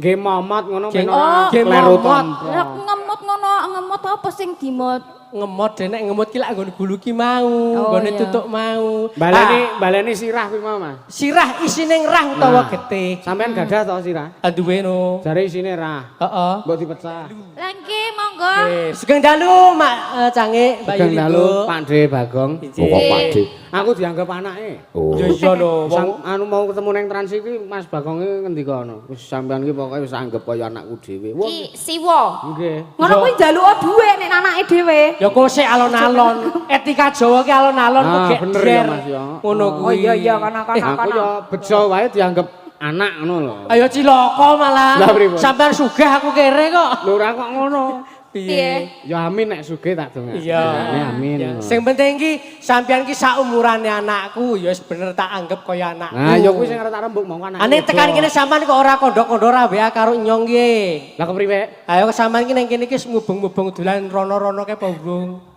Nggih momot ngono men ora kleru momot. Lah ngemot ngono, ngemot apa sing dimot? Ngemot dene nek ngemot ki lak nggon gulu ki mau, nggone tutuk mau. Baleni baleni sirah kuwi mau, Mas. Sirah isine ngrah utawa getih. Sampeyan gadah to sirah? Ah, duwe no. Jare isine rah. Heeh. Mbok dipecah. Lah nggih, monggo. Oke, sugeng dalu Mak Cangik, Mbak Sugeng Yuli. dalu Pakde Bagong. Injih. Oh, kok Pakde. Aku dianggap anake. Oh. Ya iya no, wong anu mau ketemu neng Trans iki Mas Bagong iki ngendika ngono. Wis sampean iki pokoke wis anggap kaya anakku dhewe. Wah, Ki siwa. nggih. Ngono kuwi njaluko dhuwit nek anake dhewe. Ya kok sik alon-alon. Etika Jawa ki alon-alon kok Ah, gek bener ya, Mas, ya. Ngono Oh kuwi. iya iya kono kono Aku kono. ya bejo wae dianggap anak ngono lho. Ayo cilaka malah. Lah, pripun? Sampean sugih aku kere kok. Lho ora kok ngono. Piye? Ya amin nek sugih tak dongakne. Iya. Amin. Ya, sing penting ki sampean ki saumurane anakku ya wis bener tak anggap kaya anakku. Nah, ya kuwi sing arep tak rembug mau anake. Ane tekan kene sampean kok ora kondo-kondo ra WA karo nyong ki. Lah kepriwe? Ayo sampean ki nang kene iki mubeng-mubeng dolan rono-rono kae apa urung?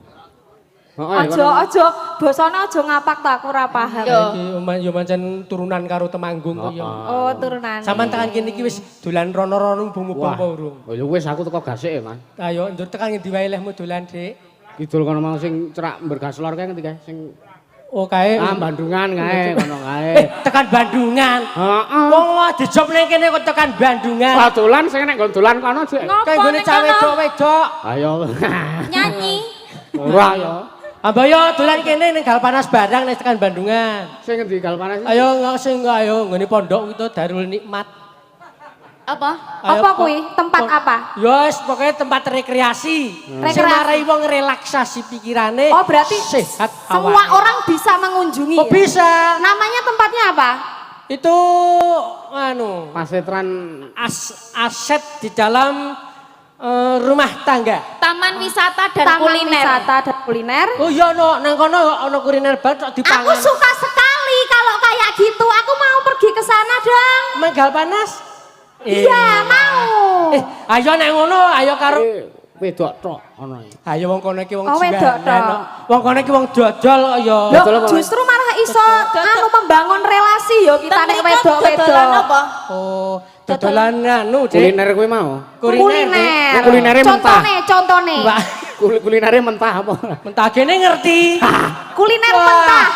Heeh, Aja aja basane aja ngapak ta aku ora paham. Yo. Iki yo pancen turunan karo Temanggung kok ya. Oh turunan. Sampean tekan kene iki wis dolan rono-rono mubeng-mubeng apa urung? Oh ya wis aku teko gasik ya, Mas. Ayo ndur tekan ngendi wae lehmu dolan, Dik? Kidul kono mau sing cerak Bergaslor kae ngendi kae sing Oh kae. ah Bandungan kae kono kae. Tekan Bandungan. Heeh. Wong wae dijob ning kene kok tekan Bandungan. Wah dolan sing nek nggon dolan kono Dik. Ngopo Kae nggone ning cah kono? wedok-wedok. Ayo. Nyanyi. Ora ya. Ambayo dolan kene ning Galpanas barang nek tekan Bandungan. Sing ngendi Galpanas? Ayo nggak sing ayo nggone pondok itu Darul Nikmat. Apa? Ayo, Apa kuwi? Tempat apa? Ya wis pokoke tempat rekreasi. Sing Rekreasi. marai wong relaksasi pikirane. Oh berarti sehat semua awake. orang bisa mengunjungi. Oh ya? bisa. Namanya tempatnya apa? Itu anu Pasetran aset di dalam rumah tangga. Taman wisata dan Taman kuliner. wisata dan kuliner. Oh iya no, nang kono ono kuliner banget tok dipangan. Aku suka sekali kalau kayak gitu. Aku mau pergi ke sana dong. Manggal panas? Iya, mau. Ayo nek ngono, ayo karo wedok tok ono iki. Ayo wong kono iki wong Oh, wedok jualan tok. kok. Wong kono iki wong dodol kok ya. Loh, Dodol apa, Mas? justru malah iso anu membangun relasi yo kita nek Ten mriko dodolan wedok-wedok. apa? Oh, dodolan anu, Dik. Kuliner kuwi mau. Kuliner. Kulinere mentah. Contone, contone. Wah, Kulinere mentah apa? mentah kene ngerti. Kuliner Wah. mentah.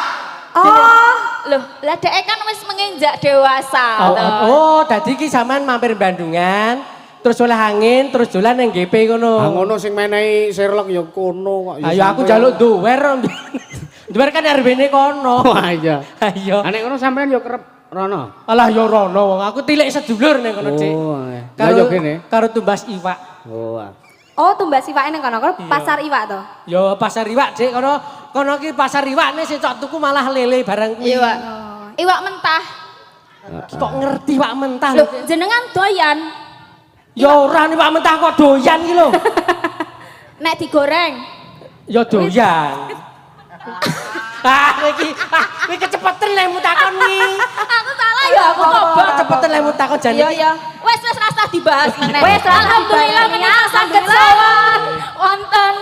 Oh, Loh, lah dhek kan wis menginjak dewasa. Oh, toh. oh, dadi iki sampean mampir Bandungan, terus oleh angin, terus dolan nang GP kono. Ah ngono sing menehi Sherlock ya kono kok. Ya Ayo aku sampean. njaluk duwer. Duwer kan RW-ne kono. Wah iya. Ayo. Ah nek ngono sampean ya kerep rono. Alah ya rono wong aku tilik sedulur ning kono, Dik. Oh, iya. Lah Karo ya kene. karo tumbas iwak. Oh. ah. oh tumbas iwake ning kono, kono pasar iwak to. Ya pasar iwak, Dik, kono kono ki pasar iwak nih sing cok tuku malah lele barang kuwi. Iwak. Iwak mentah. Kok ngerti iwak mentah Loh, lho? jenengan doyan Ya ora nih iwak mentah kok doyan ki lho. nek digoreng. Ya doyan. Ah iki ah iki kecepeten lehmu takon iki. Aku salah ya aku kok. Kecepeten lehmu takon jane. Iya, iya. Wes wes rasah dibahas meneh. Wes, rasah alhamdulillah dibahas. menika saged sowan wonten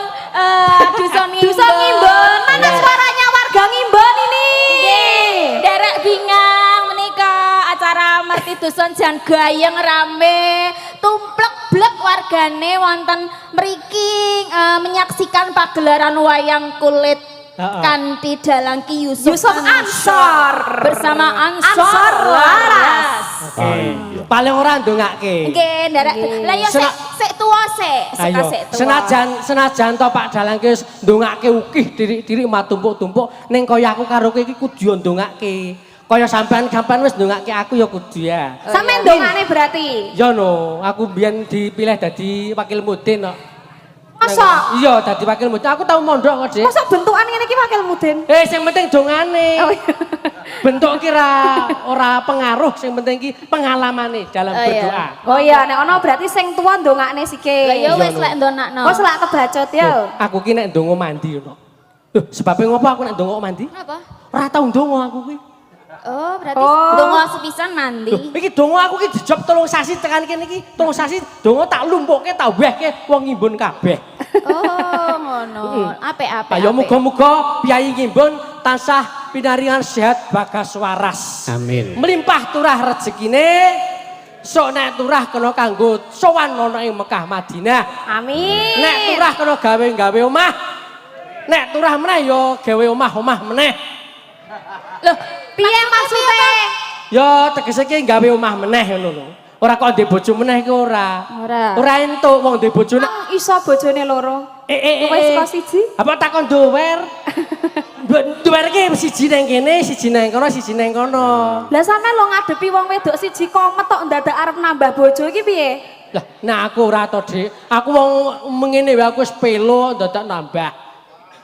dusun Ngimbon. Dusun Ngimbon, mana suaranya warga Ngimbon ini? Nggih, nderek bingah menika acara Merti Dusun jan gayeng rame, tumplek blek wargane wonten mriki menyaksikan pagelaran wayang kulit kanthi dalang Ki Yusuf, Yusuf Ansor. bersama Ansor, Ansor Laras. Oke. Paling ora ndongake. Nggih, nderek. Lah ya sik sik tuwa sik, sik Ayo, sik tuwa. senajan senajan to Pak Dalang ki wis ndongake ukih dirik-dirik matumpuk-tumpuk ning kaya aku karo kowe iki kudu ndongake. Kaya sampean-sampean wis ndongake aku ya kudu ya. Sampeyan ndongane berarti. Ya no, aku mbiyen dipilih dadi wakil mudin kok. Masa? Iya, dadi wakil mudin. Aku tau mondok kok, Dik. Masa bentukan ngene iki wakil mudin? Sing penting dongane. Oh iya. Bentuk kira ora pengaruh, sing penting ki pengalamane dalam Oh, iya. berdoa. Oh iya, nek ono berarti sing tuwa ndongakne sike. Lah ya wis lek ndonakno. Kok selak kebacut ya. Loh, aku ki nek ndonga mandi ngono. Loh, sebabe ngopo aku nek ndonga mandi? Kenapa? Ora tau ndonga aku ki. Oh, berarti Oh. donga sepisan mandi. Loh, iki donga aku ki dijob 3 sasi tekan kene iki, 3 sasi donga tak lumpukke tak wehke wong Ngimbun kabeh. Oh, ngono. Apik apik. Ayo apik. muga-muga piyayi Ngimbun tansah pinaringan sehat bagas waras. Amin. Melimpah turah rezekine, Sok nek turah kena kanggo sowan ana ing Mekah Madinah. Amin. Nek turah kena gawe-gawe omah. Nek turah meneh ya gawe omah-omah meneh. Loh, Piye maksudnya? Ya tegese ki gawe omah meneh ngono lho. Ora kok ndek bojo meneh ki ora. Ora. Ora entuk wong ndek bojo nek Iso bojone loro. Eh. Kowe saka siji? Apa takon dower? Dower ki siji nang kene, siji nang kono, siji nang kono. Lah sampean lo ngadepi wong wedok siji komet tok ndadak arep nambah bojo iki piye? Lah, nah aku ora to, Dik. Aku wong mengene wae aku wis pelo dadak nambah.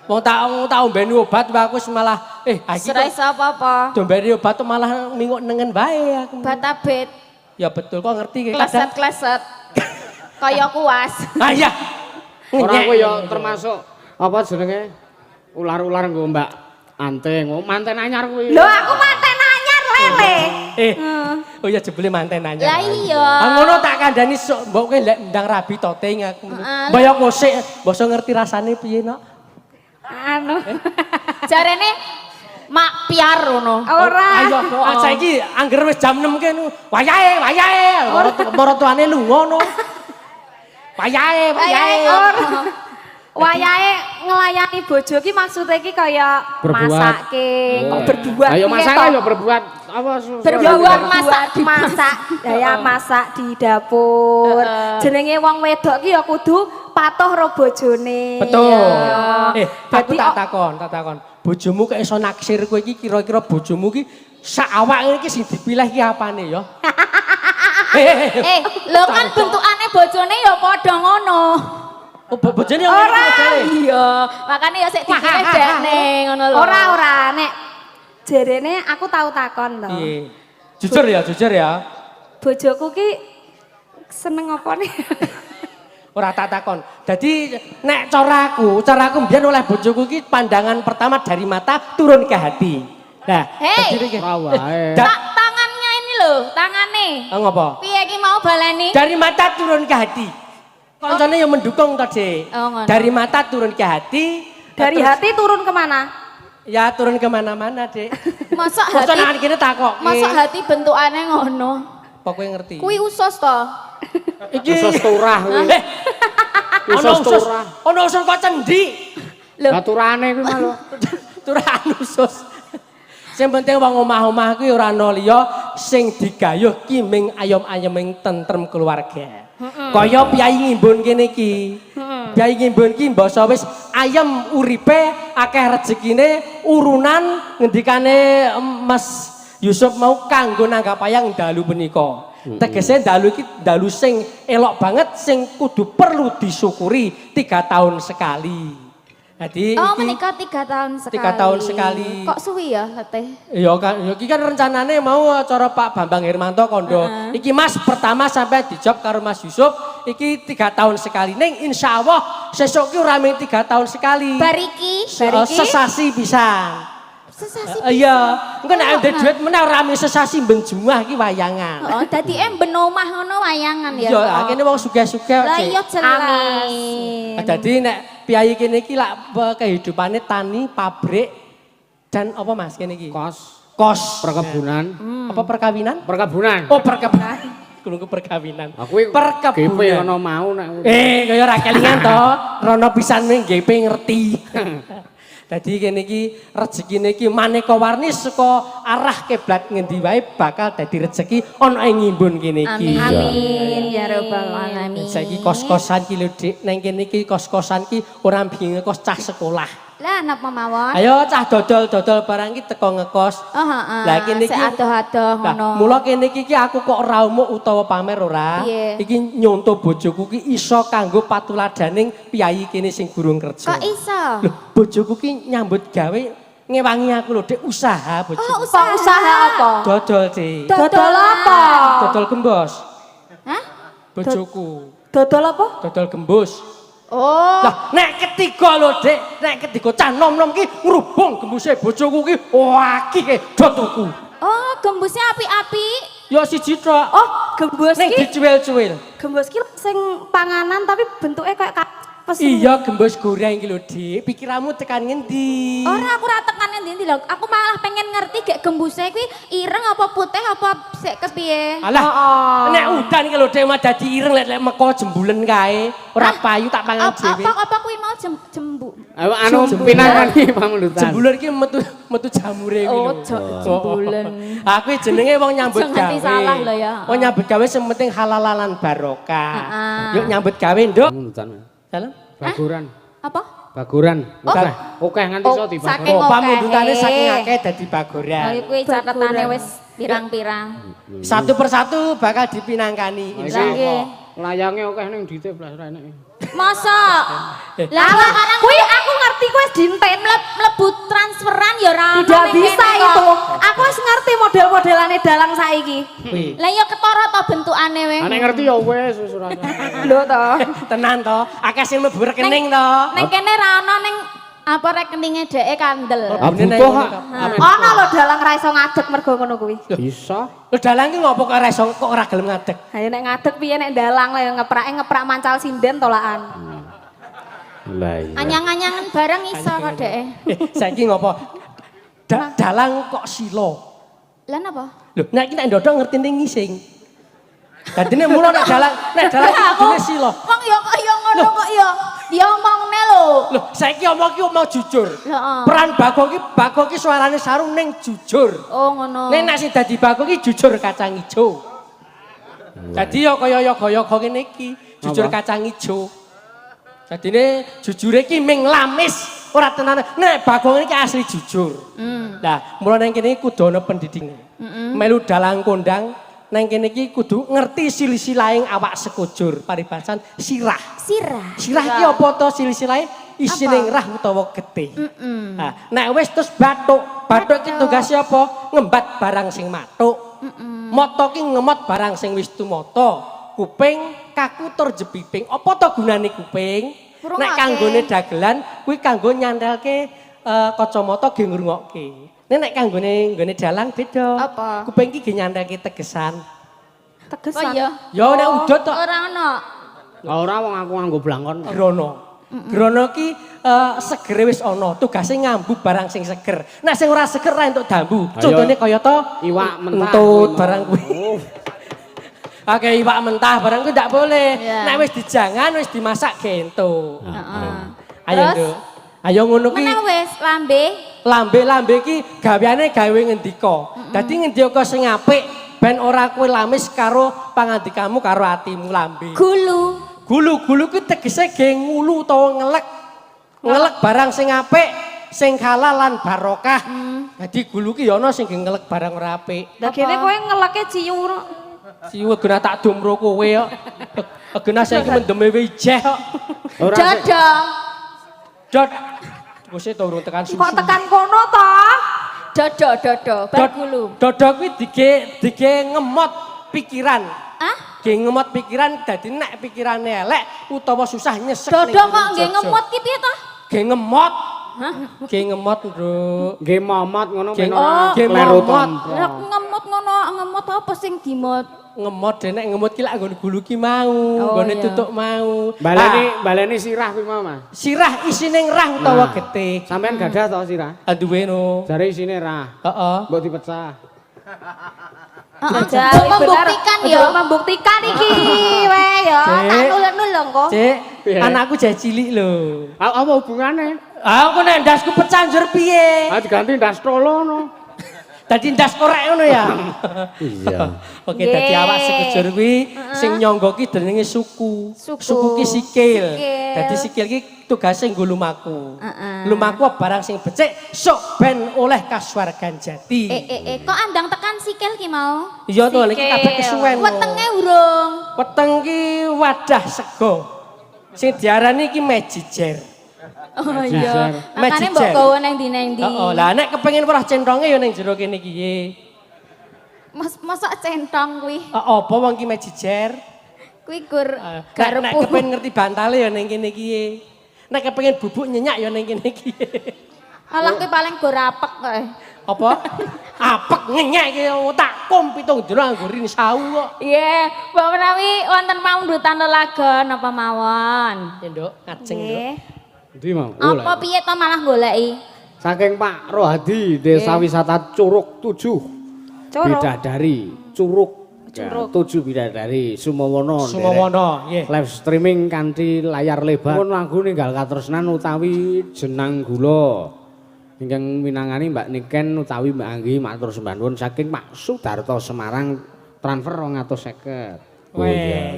Wong tak tak ombeni obat wae aku wis malah iki Ora kok iso apa-apa. diombeni obat tuh malah minguk nengen wae aku. Batabit, Ya betul kok ngerti ki kadang. kleset-kleset. Kaya kuas. Ah iya. Ora Ngenyek. kowe ya termasuk apa jenenge ular-ular nggo Mbak Anting. Oh, manten anyar kuwi. Lho aku manten anyar lele. Eh. Oh iya jebule manten anyar. Lah iya. Ah ngono tak kandhani sok mbok kowe lek ndang rabi to ting aku. Heeh. Mbok yo kosik, mbok iso ngerti rasane piye nok. Anu. Jarene mak piar ngono. Ora. Ayo, ah, saiki angger wis jam 6 kene wayahe, wayahe. Moro tuane lunga no. Wayahe, wayahe. Ora. Wayahe nglayani bojo ki maksude ki kaya Berbuat. masake, kok berbuat. Ayo piye masak toh? ya berbuat apa Berbuat masak di masak, ya masak di dapur. Jenenge wong wedok ki ya kudu patuh ro bojone. Betul. Iya. Eh, aku Dadi tak takon, tak takon. Bojomu kok iso naksir kowe iki kira-kira bojomu ki sak awak iki sing dipilih ki apane ya? Eh, Eh, lho kan bentukane bojone ya padha ngono. Oh, bojone yang ngene iki modele. Iya, makane ya sik dipilih dekne ngono lho. Ora ora nek jerene aku tau takon to. Piye? Jujur ya, jujur ya. Bojoku ki seneng apa nih? Ora tak takon. Dadi nek cara aku mbiyen oleh bojoku ki pandangan pertama dari mata turun ke hati. Nah, Hei. dadi iki- Ora wae. Tangannya ini lho, tangane. Ah, ngopo? Piye ki mau baleni? Dari mata turun ke hati. Koncone yang mendukung to, Dik. Oh, ngono. Dari mata turun ke hati. Dari terus- hati turun kemana? Ya turun kemana-mana, Dik. Mosok Mosok hati nang kene takok. Mosok hati bentukane ngono. Pokoknya ngerti. Kuwi usus to. Iki Usus turah kuwi. Eh. Ono Usus usus. turah. Ono usus kok cendi. Lho, Lah turane kuwi malah. Turahan usus. Sing penting wong omah-omah kuwi ora ana liya sing digayuh ki ming ayom-ayeming tentrem keluarga. Kaya piyayi ngimbun kene iki. Piyayi ngimbun ki mbasa wis ayem uripe, akeh rezekine, urunan ngendikane Mas Yusuf mau kanggo nanggap wayang dalu punika. Tegese dalu iki dalu sing elok banget sing kudu perlu disyukuri 3 tahun sekali. Jadi oh iki- menikah 3 tahun sekali. 3 tahun sekali. Kok suwi ya, Teteh? Iya kan, ya iki kan rencanane mau acara Pak Bambang Hermanto kondo. Iki Mas pertama sampai dijob karo Mas Yusuf, iki 3 tahun sekali. Ning insya Allah sesuk ki ora mung 3 tahun sekali. Bariki, Sesasi pisan. Sesasi. Iya, engko nek ndek duit meneh ora mung sesasi ben jumah ki wayangan. Oh, dadi ben omah ngono wayangan ya. Iya, kene wong sugih-sugih. Lah Cik. iya jelas. Amin. Dadi nek piyayi kene iki lak kehidupane tani, pabrik dan apa Mas kene iki? Kos Kos. perkebunan. Apa perkawinan? Perkebunan. Oh, perkebunan. Krungu perkawinan. Aku iki GP Perkebunan. ono mau nek. Eh, kaya ora kelingan to. Rono pisan ning GP ngerti. Dadi kene iki rezekine iki maneka warni saka arah kiblat ngendi wae bakal dadi rezeki ana ing ngimbun kene iki. Amin. Amin ya rabbal alamin. Saiki kos-kosan ki lho Dik, neng kene iki kos-kosan ki ora bingung kos cah sekolah. Lah napa mawon? Ayo cah dodol-dodol barang ki teko ngekos. Oh, heeh. Lah kene iki Sik adoh-adoh Lah, ngono. mula kene iki ki aku kok ora umuk utawa pamer ora. Piye? Iki nyonto bojoku ki iso kanggo patuladaning piyayi kene sing gurung kerja. Kok iso? Loh, bojoku ki nyambut gawe ngewangi aku lho, Dik, usaha bojoku. Oh, usaha. Kok usaha apa? Dodol, Dik. Dodol apa? Dodol gembos. Hah? Bojoku. Dodol apa? Dodol gembus. Oh. Lah nek ketiga lho, Dik, nek ketiga cah nom-nom ki ngrubung gembuse bojoku ki waki ke do tuku. Oh, gembusnya apik-apik. Ya siji tok. Oh, gembus Ning ki dicuwil-cuwil. gembus ki sing panganan tapi bentuknya kayak Pesen. Iya, gembos goreng iki lho, Dik. Pikiranmu tekan ngendi? Ora, aku ora tekan ngendi lho. Aku malah pengen ngerti gek gembuse kuwi ireng apa putih apa sik kepiye. Alah, Oh. nek udan iki lho, Dik, mah dadi ireng lek lek meko jembulen kae. Ora payu tak pangan dhewe. Apa apa kuwi mau jembu. Ayo anu pinangkani pamundutan. Jembulen iki metu metu jamure kuwi Oh, lho. jembulen. Aku jenenge wong nyambut Aja nganti gawe. salah lho ya. Wong nyambut gawe sing penting halal lan barokah. Heeh. Yuk nyambut gawe, Nduk. Pamundutan. Dalam. Baguran. Apa? Baguran. Oh. Oke, oke nganti Oh, iso dibaguran. saking Oh, pamundutane okehe. saking akeh dadi bagoran. Oh, kuwi catetane wis pirang-pirang. Satu persatu bakal dipinangkani Lah, insyaallah. Layange akeh ning dite blas ra enek. Masa? Lah sekarang Kuwi aku ngerti kuwi wis dinten. mlebu transferan ya ora ono Tidak ning bisa kene kok. itu. Aku wis ngerti model-modelane dalang saiki. Kuwi. Lah ya ketara to bentukane we. Nek ngerti ya wis wis ora. Lho to. Tenan to, akeh sing mlebu rekening to. Ning kene ra ono ning apa rekeninge dheke kandel. Ah, butuh kok. Ana lho dalang ra iso ngadeg mergo ngono kuwi. Bisa. Lho dalang ki ngopo kok ora iso kok ora gelem ngadeg? Ayo nek ngadeg piye nek dalang lah ngeprake ngeprak mancal sinden tolaan. Lah iya. Anyang-anyangan bareng iso kok dheke. Saiki ngopo? Dalang kok sila. Lah napa? Lho, nek iki nek ndodok ngerti ning ngising. Dadine mula nek dalang iki kudune sila. Wong ya kok ya ngono kok ya. Diomongne lho. Lho, saiki omong ki omong jujur. Heeh. Peran Bagong ki suarane sarung ning jujur. Oh ngono. Ning nek sing dadi Bagong ki jujur kacang ijo. Dadi ya kaya yoga-yoga ngene iki, jujur Apa? kacang ijo. Dadine jujure ki ming lamis, ora tenan. Nek Bagong iki asli jujur. Lah, mula nang kene kudu ana pendidike. Melu dalang kondang nang kene iki kudu ngerti silsilahing awak sekujur, paribasan sirah. Sirah. Sirah ki apa to silsilahe? Isine rah utawa getih. Nah, nek wis terus bathuk, bathuk ki tugase apa? Ngembat barang sing mathuk. Mata ki ngemot barang sing wis tumata. Kuping kaku tur jepiping. Apa to gunane kuping? Ngrungokke. Nek kanggone dagelan kuwi kanggo nyantelke kacamata ge ngrungokke. Nek nek kanggone nggone dalang beda. Apa? Kuping ki ge nyantelke tegesan. Oh Tegesan. iya. Ya nek udut tok Ora ono. Lah ora wong aku nganggo blangkon. Grono. Grono ki segere wis ana, tugase ngambu barang sing seger. Nek sing ora seger ra entuk dambu. Ayo. Contone kaya to Iwak mentah. Entut barang kuwi. Oh. Oke, iwak mentah barang kuwi ndak boleh. Iya. Nek wis dijangan wis dimasak ge entuk. Heeh. Ayo, Terus? Nduk. Ayo ngono ki. Meneh wis lambe. Lambe-lambe ki gaweane gawe ngendika. Dadi ngendika sing apik ben ora kowe lamis karo pangandikamu karo atimu lambe. Gulu. Gulu-gulu ki tegese ge ngulu utawa ngelek. Ngelek barang sing apik, sing halal lan barokah. Dadi gulu ki ya ana sing ge ngelek barang ora apik. Lah kene kowe ngeleke ciu. Siwe gena tak dumro kowe kok. Gena saiki mendeme ijeh kok. Ora sik. Dodo. Dot. Wis to urung tekan susu. Kok tekan kono to? Dodo dodo bar gulu. Dodo kuwi dige ngemot pikiran. Ah? Ge ngemot pikiran dadi nek pikirane elek utawa susah nyesek. Dodo ning kok nggih jojo. ngemot ki piye to? Ge ngemot. Ge ngemot, Nduk. Nggih momot ngono Ge men ora ge kleru momot. tompo. Lah ngemot ngono, ngemot apa sing dimot? Ngemot dene nek ngemot ki lak nggon gulu ki mau, Oh, nggone iya. tutuk mau. Baleni Ah, baleni sirah kuwi mau, Mas. sirah isine ngrah utawa Nah. getih. Sampeyan gadah to sirah? Ah duwe no. Jare isine rah. Heeh. Mbok dipecah. Heeh. Jajal, Untuk membuktikan bener. ya. Untuk membuktikan iki we ya. Cek. Tak nulun lho engko. Cek, Piye? anakku jeh cilik lho. Apa hubungane? Ah, aku nek ndasku pecah njur piye? Ah diganti ndas tolo no. Dadi ndas korek ngono ya. Iya. Oke, dadi Nggih. awak sekujur kuwi sing nyangga ki jenenge suku. Suku. Suku ki sikil. Sikil. Dadi sikil ki tugase nggo lumaku. Heeh. Lumaku barang sing becik sok ben oleh kasuwargan jati. Kok andang tekan sikil ki mau? Iya to, iki kabeh kesuwen. Wetenge urung. Weteng ki wadah sego. Sing diarani ki mejijer. Oh iya. Makane Mejijer. mbok gawa nang ndi nang ndi. Heeh, lah nek kepengin weruh centonge ya ning jero kene iki. Mas mosok centong kuwi. Apa wong ki mejijer? Kuwi gur Nek nek garpu. kepengin ngerti bantale ya ning kene iki. Nek kepengin bubuk nyenyak ya ning kene iki. Alah kuwi paling gur apek kok. Apa? Apek ngenyek iki tak kom 7 dina nganggo rinsau kok. Nggih, Mbok menawi wonten pamundutan lelagon napa mawon? Ya, Nduk, ngajeng, Nduk. Nggih. Endi mau? Oh, Apa piye to malah goleki? Saking Pak Rohadi, Desa Wisata Curug 7. Curug. Bidadari, Curug. Ya, Curug. 7 Bidadari, Sumowono. Sumowono, nggih. Live streaming kanthi layar lebar. Pun lagu ninggal katresnan utawi jenang gula. Ingkang minangani Mbak Niken utawi Mbak Anggi matur sembah nuwun saking Pak Sudarto Semarang transfer 250. Oh, iya.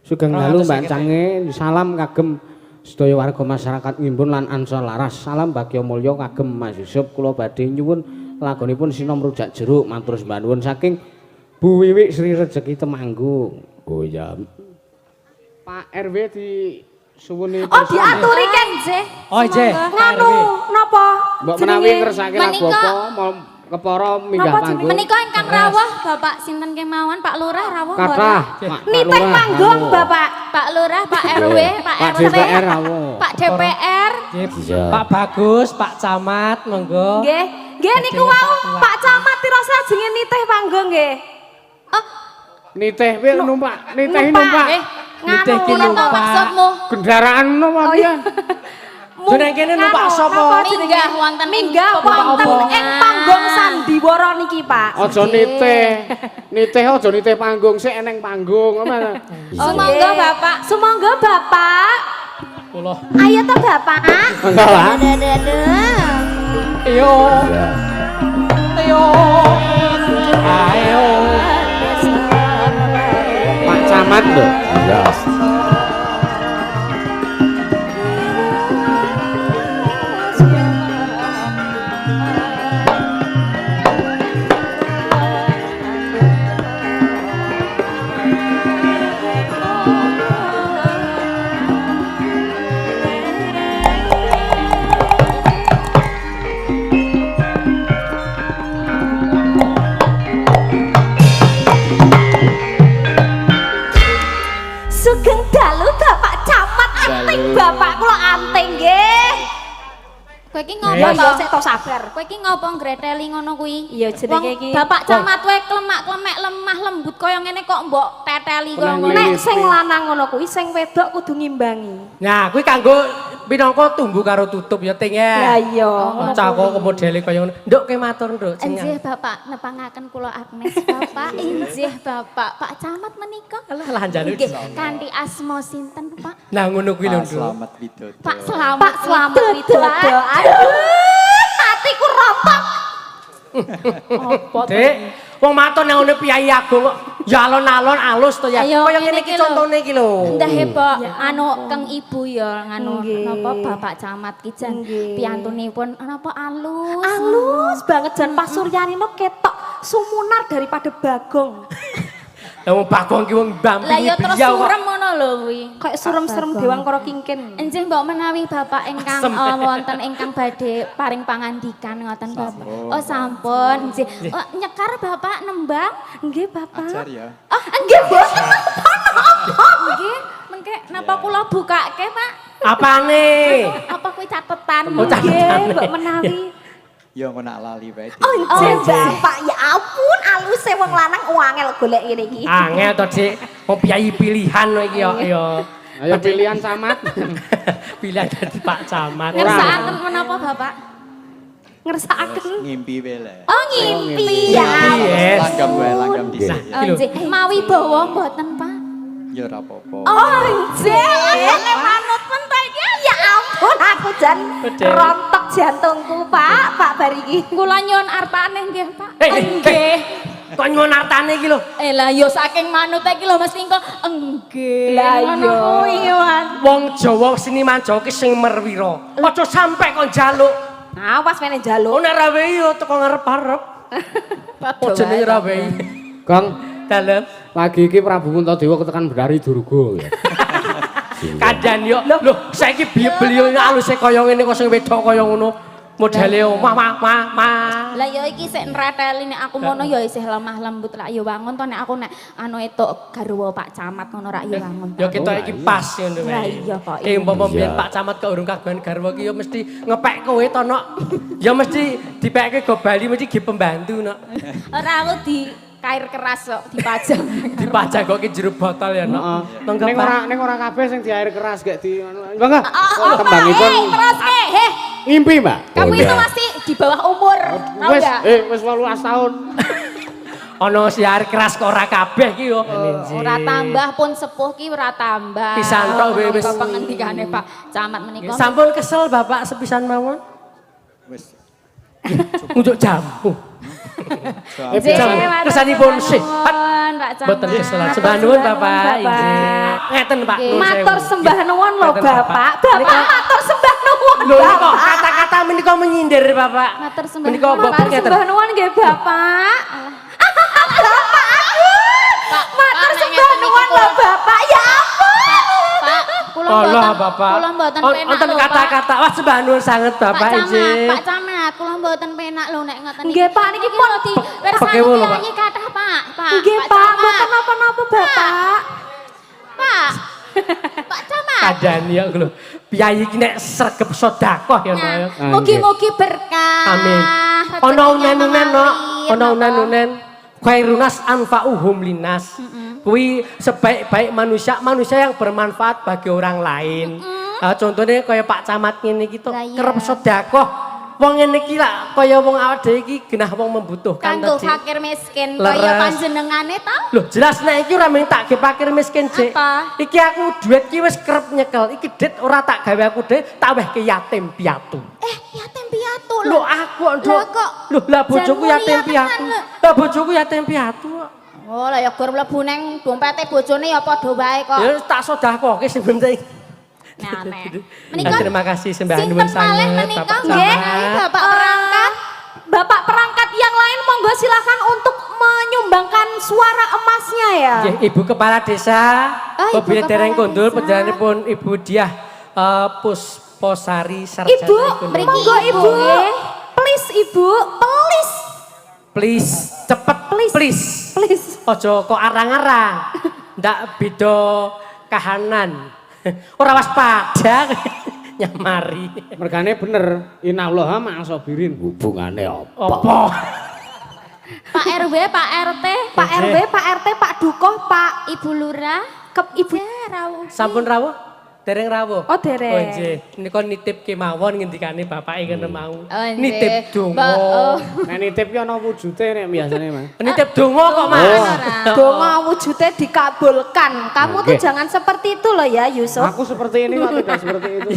Sugeng dalu Mbak 250. Cange, salam kagem sedaya warga masyarakat Ngimbun lan Ansor Laras. Salam bagya mulya kagem Mas Yusuf kula badhe nyuwun lagonipun Sinom Rujak Jeruk matur sembah nuwun saking Bu Wiwik Sri Rejeki Temanggung. Oh iya. Pak RW di suwuni Oh, diaturi kan. Nggih. Oh, nggih. Nganu napa? Mbok menawi ngersake lagu Menika- apa mau kepara minggah Napa jenenge? panggung. Menika ingkang rawuh Bapak sinten kemawon Pak Lurah rawuh mboten? Kathah Pak Nitih Lurah, panggung, rawuh. Bapak. Pak Lurah, Pak RW, Pak Pak RT, DPR rawuh. Pak DPR. Iya. Pak Bagus, Pak Camat, monggo. Nggih. Nggih niku wau Pak Camat tirose ajenge nitih panggung nggih. Oh, Nitih piye numpak? Nitih numpak. Nitih ki kula to numpak. maksudmu? Kendaraan napa Oh, piye? iya. Jeneng kene numpak Nganu, sapa? napa jenenge? Minggah wonten ing Minggah wonten ing panggung sandiwara niki, Pak. Aja nitih. Nitih aja nitih panggung sik eneng panggung apa. Sumangga Bapak. Sumangga Bapak. Kula. Ayo to Bapak. Monggo, Pak. Yo. Yo. Ayo. Pak Camat lho. Iya. Sugeng dalu Bapak Camat anting Bapak kula anting nggih. Kowe iki ngopo Ya to? ya sik to sabar. Kowe iki ngopo ngreteli ngono kuwi? Iya, jenenge Wong iki. Bapak Camat wae klemak-klemek lemah lembut kaya ngene kok mbok teteli kaya ngono. Nek sing lanang ngono kuwi sing wedok kudu ngimbangi. Nah, kuwi kanggo pinangka tumbu karo tutup ya ting Lah ya. iya. Cah kok modele kaya ngono. Nduk ke matur nduk sing. Injih Bapak nepangaken kula Agnes Bapak. Injih Bapak. Pak Camat menika. Alah lah njaluk. Nggih, kanthi asma sinten Pak? Nah ngono kuwi lho, Pak Nduk. Slamet Widodo. Pak Slamet. Pak Slamet Widodo. Widodo. Aduh, hatiku rontok. Apa Dik? Wong matur nang ngene Piyai Agung kok ya alon-alon alus to ya. Ayo, Kaya ngene ngene iki iki lho. contone iki lho. Ndah heboh anu keng ibu ya nganu Nggih. napa Bapak Camat ki jan Nggih. piantunipun napa alus. Alus banget jan Pak Suryanino ketok sumunar daripada Bagong. Lah wong Bagong ki wong Lah mbampingi ya terus beliau kok. surem ngono lho kuwi. Kayak surem-serem Dewan Koro Kingkin. Enjing mbok menawi Bapak ingkang Asem. wonten ingkang badhe paring pangandikan ngoten Bapak. Oh sampun nggih. Oh, nyekar Bapak nembang. Nggih, Bapak. Ajar ya. Oh nggih boten napa-napa. Nggih, mengke napa kula bukake Pak? Apane? Apa kuwi catetan? Oh, catetan. Nggih, mbok menawi. Ya engko nak lali wae. Oh, nggih, Bapak. Ya ampun, aluse wong lanang angel golek ngene iki. Angel to, Dik. Wong piyai pilihan kok iki yo. Yo. Ayo pilihan camat. Pilihan dadi Pak Camat. Ngersakaken menapa Bapak? Ngersakaken. Ngimpi wae lah. Oh ngimpi ya. Yes. Langgam wae, langgam dhisik. Oh, nggih. Mawi bawa mboten Pak? Ya ora apa-apa. Oh nggih, nek manut men ta iki. Ya ampun, aku jan Bedhe. rontok jantungku, Pak. Pak bar iki. Kula nyuwun artane nggih Pak. Eh, eh, Nggih. Kok nyuwun artane iki lho. Eh lah yo saking manute iki lho mesti engko nggih. Lah Ngono iya. kuwi Wan. Wong Jawa seniman Jawa ki sing merwira. Aja sampe kon njaluk. Awas mene njaluk. Oh nek ra wehi yo teko ngarep-arep. Oh jenenge ra wehi. Gong, Dalem. lagi iki Prabu Puntadewa ketekan Bendari Durga ya. Kadang yo lho saiki beliau aluse kaya ngene kok sing wedok kaya ngono. Modele omah ma ma ma. Lah ya iki sik nreteli nek aku ngono ya isih lemah lembut lak ya wangun to nek aku nek anu etuk garwa Pak Camat ngono rak ya wangun. Ya kita iki pas ngono Lah wae. iya kok. Ki umpama biyen Iya. Pak Camat kok urung kagungan garwa ki ya mesti ngepek kowe to nok. Ya mesti dipekke go Bali mesti ge pembantu nok. Ora aku di kair keras kok dipajang. Dipajang kok ki jero botol ya nok. Heeh. Monggo Ning Pak. ora ning ora kabeh sing di air keras gek di anu. Monggo. Oh, Tembangipun terus heh, ngimpi, Mbak. kamu Oh, itu iya. masih di bawah umur, tau Wis enggak? wis 18 tahun. Ana siar keras kok ora kabeh ki yo. Ora tambah pun sepuh ki ora tambah. Pisan tok wis. Bapak pengendikane Pak Camat menika. Sampun kesel Bapak sepisan mawon. Wis. Ngunjuk jamu. Nggih, Jamu. matur Kesanipun sembah sehat. nuwun, Pak Camat. Mboten kesel. Sembah nuwun Bapak. Bapak. Inggih. Ngeten Pak. Nggih. Nuwun sewu. Matur sembah nuwun lho Ngeten, Bapak. Bapak matur sembah nuwun Lho kok Bapak. kata-kata menika menyindir Bapak. Matur sembah Menika nuwun, mbok Matur ngeten. sembah nuwun nggih Bapak. Pak, Matur Pak, nek sembah ngeten iki nuwun lho kula- Bapak. Ya ampun. Pak, kula Allah mboten Bapak. kula mboten penak Wonten lho, Pak. kata-kata wah sembah nuwun sanget Pak Bapak Camat, inggih. Pak Camat, kula mboten penak lho nek ngoten Nggih, Pak, niki pun di pirsani Pekewo lho, Pak. piyayi kathah, Pak. Pak, Nggih Pak, Camat. mboten napa-napa Bapak. Pak. Pak Camat. Kandhani ya lho. Piyayi iki nek sregep sedekah ya Mbak ya. Nah, mugi-mugi berkah. Amin. Rezekinya Ana unen-unen no, mengalir, ana napa? unen-unen. Khairunas anfa'uhum linas. Kuwi sebaik-baik manusia, manusia yang bermanfaat bagi orang lain. Contohnya kaya Pak Camat ngene iki to, Lah iya. kerep sedekah. Wong ngene iki lak kaya wong awak dhewe iki genah wong membutuhkan Kanggo to, Dik. fakir miskin Leres. kaya panjenengane ta? Loh, jelas nek iki ora mung tak ge fakir miskin, Dik. Apa? Iki aku duit ki wis kerep nyekel. Iki dit ora tak gawe aku dhewe, tak wehke yatim piatu. Yatim piatu Lho lho. aku nduk. Lah kok Lho lah bojoku jan yatim mulia piatu. tenan lho. Lah bojoku yatim piatu kok. Oh, lah ya gur mlebu neng dompete bojone ya padha wae kok. Ya tak sedekahke sing penting. Nah, aneh. Nah, terima kasih sembah sinten nuwun malih sanget menika Bapak nggih, Camat. Bapak perangkat. Bapak perangkat yang lain monggo silakan untuk menyumbangkan suara emasnya ya. Nggih, Ibu Kepala Desa, Oh, Ibu Mobil dereng Kepala kondur Desa. panjenenganipun Ibu Diah Pusposari Sarjana Ibu, Ekonomi. mriki monggo Ibu, Ibu. nggih. Please Ibu, please. Please, cepet Please. please. Please. Aja kok arang-arang. Ndak beda kahanan. Ora waspada nyamari. Mergane bener, innallaha ma'asabirin. Hubungane apa? Apa? Pak RW, Pak RT, Pak RW, Pak RT, Pak Dukoh, Pak Ibu Lurah, Kep Ibu. ya rawuh. Sampun rawuh? Dereng rawuh. Oh, dereng. Oh, nggih. Nika nitip kemawon ngendikane bapake kene mau. Oh, nggih. Nitip donga. Mbak, oh. Nek nitip ki ana wujude nek biasane, Mas. Nitip donga kok, Mas. Ora. Donga wujudnya dikabulkan. Kamu tuh Oke. jangan seperti itu loh ya Yusuf. Aku seperti ini kok tidak seperti itu.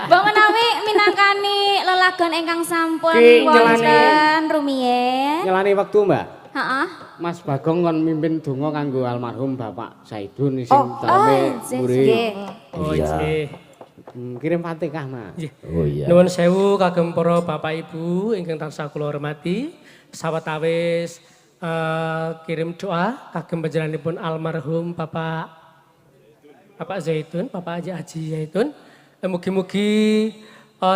Mbok menawi minangkani lelagon ingkang sampun Ki, nyelani. wonten rumiyin. Nyelani wektu, Mbak. Heeh. Mas Bagong kon mimpin donga kanggo almarhum Bapak Saidun sing Oh, daleme oh, mburi. Nggih. Oh, nggih. Kirim Fatihah, Mas. Nggih. Oh iya. Nuwun sewu kagem para bapak ibu ingkang tansah kula hormati. Sawetawis kirim doa kagem panjenenganipun almarhum Bapak Bapak Zaitun, Bapak Haji Haji Zaitun. Mugi-mugi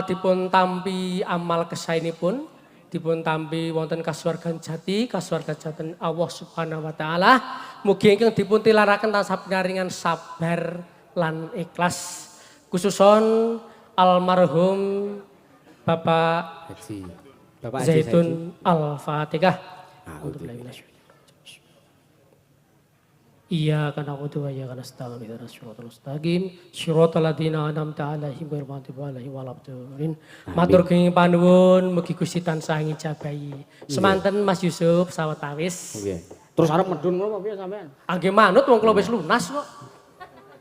dipun tampi amal kesaenipun, dipun tampi wonten kasuwargan jati, kasuwargan jati Allah Subhanahu wa taala. Mugi ingkang dipun tilaraken tansah pinaringan sabar lan ikhlas. Khususon almarhum Bapak Haji. Bapak Haji Zaitun Al-Fatihah. Iyyaka na'budu wa iyyaka nasta'in ihdinas siratal mustaqim siratal ladzina an'amta 'alaihim ghairil maghdubi 'alaihim waladdallin. Matur kenging panuwun mugi Gusti tansah ngijabahi. Semanten Mas Yusuf sawetawis. Nggih. Terus arep medun ngono apa piye sampean? Angge manut wong kula wis lunas kok.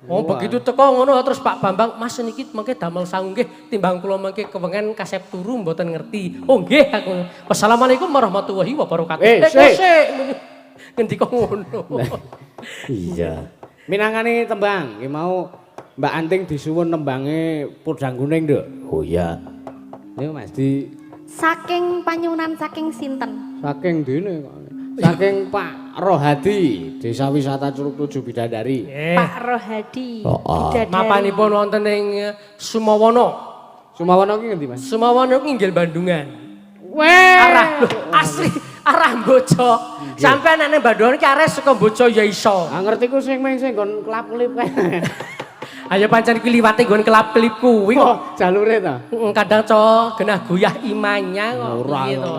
Oh begitu teko ngono terus Pak Bambang, Mas niki mengke damel sangu nggih timbang kula mengke kewengen kasep turu mboten ngerti. Oh nggih aku. Wassalamualaikum warahmatullahi wabarakatuh. Eh, kok sik. sik. Ngendika ngono. Iya. Minangkani tembang, ki mau Mbak Anting disuwun nembange Podang Kuning, Nduk. Oh iya. Ayo Mas di Saking panyunan saking sinten? saking dene kok. Saking Pak Rohadi, Desa Wisata Curug Tujuh Bidadari. Eh, Pak Rohadi. Oh, oh. Bidadari. mapanipun wonten ing Sumawana. Sumawono ki ngendi, Mas? Sumawono ki nginggil Bandungan. Weh. Arah lho, asli arah Bojo. Sampai nek ning Bandungan ki arah saka Bojo ya iso. Ah ngerti ku sing meng sing nggon kelap-kelip kae. Ayo pancen kuwi liwate nggon kelap-kelip kuwi kok. Oh, jalure ta. Kadang cok genah goyah imannya kok. Ora. Piye to?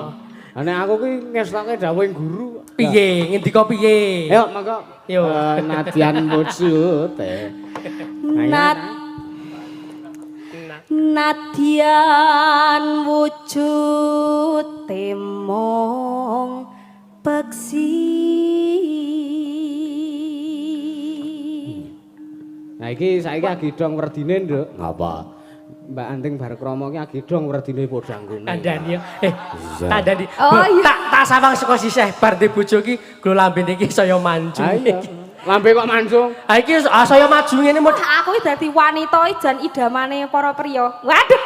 Lah nek aku ki ngestoke dawuhing guru. Piye? Ngendika piye? Ayo monggo. Yo. Nadyan wujute. Nadyan wujud mung peksi. Nah iki saiki agi dong werdine, Nduk. Ngapa? Mbak Anting bar krama ki agi dong werdine podang kuning. Kandhani ya. Kandhani. Oh, iya. Tak sawang saka sisih bar di bojo ki glo lambene iki saya mancung. Ayo. Lambe kok mancung. Ha iki saya maju ngene mud. Aku iki dadi wanita iki jan idamane para priya. Waduh.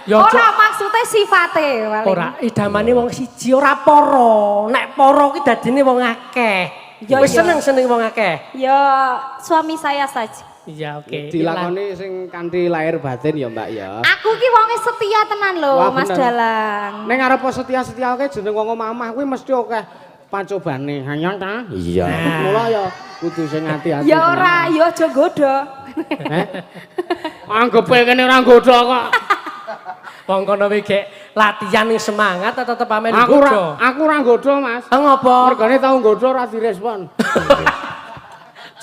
Ya aja. Ora maksude sifate paling. Ora idamane wong siji ora para. Nek para ki dadine wong akeh. Ya, Wis iya. seneng-seneng wong akeh. Ya suami saya saja. Iya, oke. Dilakoni sing kanthi lahir batin ya, Mbak ya. Aku ki wonge setia tenan lho, Wah, Mas bener. Dalang. Ning arep setia-setia akeh jeneng wong omah kuwi mesti akeh pacobane. Hayang ta? Iya. Mula ya kudu sing ati-ati. Ya ora, ya aja nggodho. Heh. Anggepe kene ora nggodho kok. Wong kono kuwi gek latihan ning semangat tetep amen Aku ora nggodho. aku ora nggodho, Mas. Ah ngopo? Mergane tau nggodho ora direspon.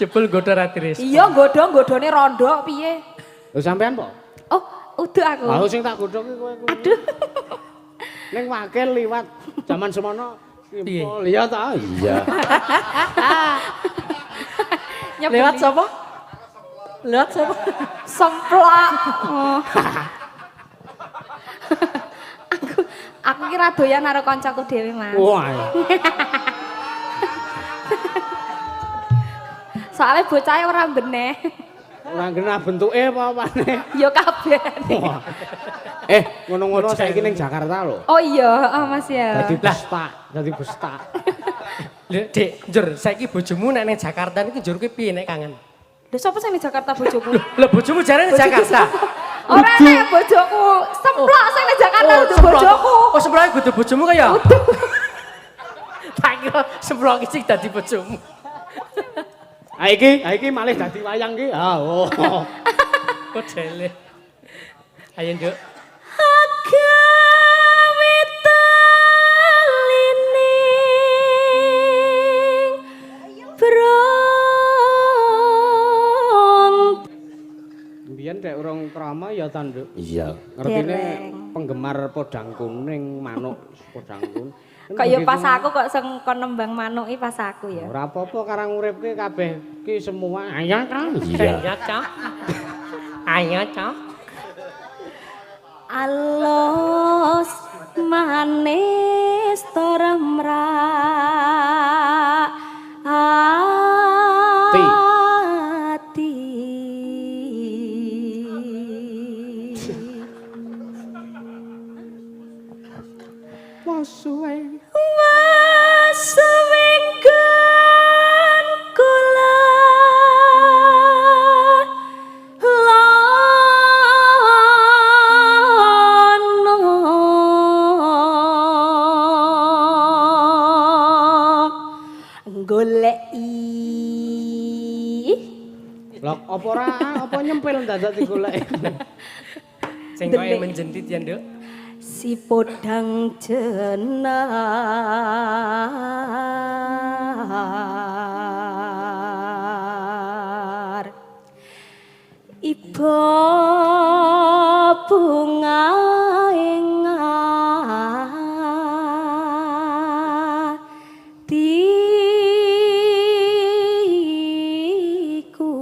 Jebul nggodho ra direspon. Iya nggodho nggodhone rondo piye? Lho sampean po? Oh, udah aku. Lah sing tak godho ki kowe kuwi. Aduh. Ning wakil liwat jaman semono Piye? simpul ya ta? Iya. Nyebeli. Lewat sapa? Lewat sapa? Semplak. Oh. Aku ki ra doyan karo kancaku dhewe, Mas. Wah. Soale bocahe ora beneh. Ora genah bentuke apa-apane. Ya kabeh. Wah. Ngono-ngono saiki ning Jakarta lho. Oh iya, heeh Mas ya. Dadi bestak, dadi bestak. Lho, Dik, njur saiki bojomu nek ning Jakarta niku njur kuwi piye nek kangen? Lho sapa sing ning Jakarta bojoku? Lho bojomu jare ning Jakarta. Ora nek bojoku, semplok sing ning Jakarta kudu semplok. bojoku. Oh, semplok kudu bojomu kaya? Tak kira semplok iki sing dadi bojomu. Ha iki malih dadi wayang iki. Ah, oh. Modele. Ayo, Nduk. Agawe telining brong. Mbiyen dek urung krama ya ta, Nduk. Iya. Ngertine Dereng. penggemar podang kuning, manuk podang kuning. Kok ya pas aku kok sing kon nembang manuk iki pas aku ya. Ora apa-apa karang uripke kabeh ki semua. Ayo ta. Iya. Ayo, Cok. Ayo, Cok. Alus manis toremra ati. Wasuwe. Wasuwinggan kula lono goleki. Lah apa ora apa nyempil dadak digoleki. Cengkoke menjentit ya, Nduk. Si podang jenar iba bunga ing atiku.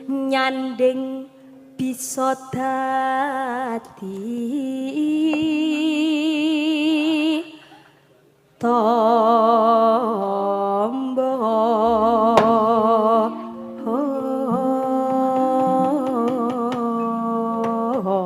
Nyanding bisa dadi